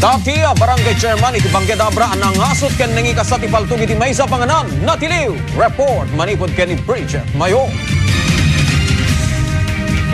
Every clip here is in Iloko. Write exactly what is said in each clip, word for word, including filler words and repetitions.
Dati a barangay chairman iti Bangged Abra a nangasut ken nangikasa ti paltog iti maysa a panganan, natiliw. Report manipud ken ni Bridget Mayo.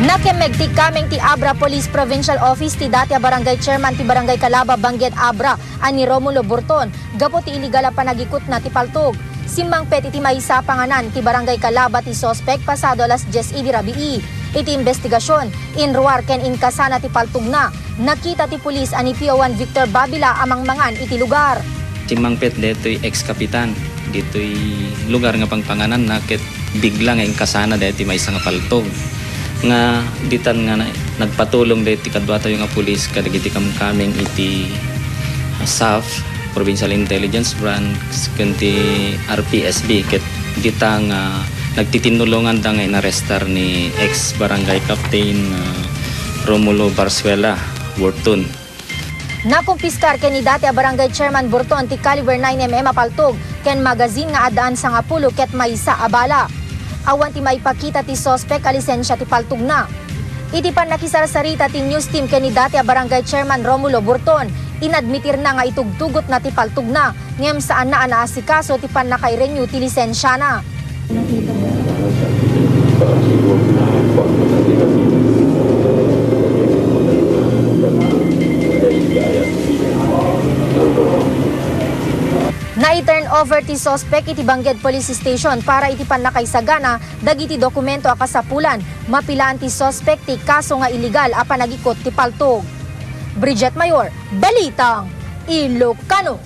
Nakemmeg ti kameng ti Abra Police Provincial Office ti dati a barangay chairman ti Barangay Calaba, Bangged Abra a ni Romulo Burton gapu ti illegal a panagikutna ti paltog. Simmangpet iti maysa a panganan ti Barangay Calaba ti suspek pasado alas dies idi rabii. Iti imbestigasion, inruar ken inkasana ti paltogna. Nakita ti pulis a ni P O one Victor Babila a mangmangan iti lugar. Simmangpet daytoy ex-kapitan ditoy lugar nga pangpangananna ket bigla nga inkasana daytoy maysa nga paltog nga ditan nga na-, nagpatulong daytoy kaduatayo nga pulis kadagiti kamkameng iti, ah, SAF, Provincial Intelligence Branch, ken ti R P S B, ket dita nga nagtitinnulonganda nga inarestar ni ex-barangay captain, ah, Romulo Barzuela Burton. Nakumpiskar ken ni dati a barangay chairman Burton ti caliber nine M M a paltog ken magazine nga addaan sangapulo ket maysa a bala. Awan ti maipakita ti suspek a lisensia ti paltogna. Iti pannakisarsarita ti news team ken ni dati a barangay chairman Romulo Burton, inadmitirna nga itugtugotna ti paltogna ngem saanna a naasikaso ti pannakairenew ti lisensiana. Nai-turn over ti suspek iti Bangged Police Station para iti pannakaisagana dagiti dokumento a kasapulan, mapilaan ti suspek ti kaso nga illegal a panagikut ti paltog. Bridget Mayor, Balitang Ilocano.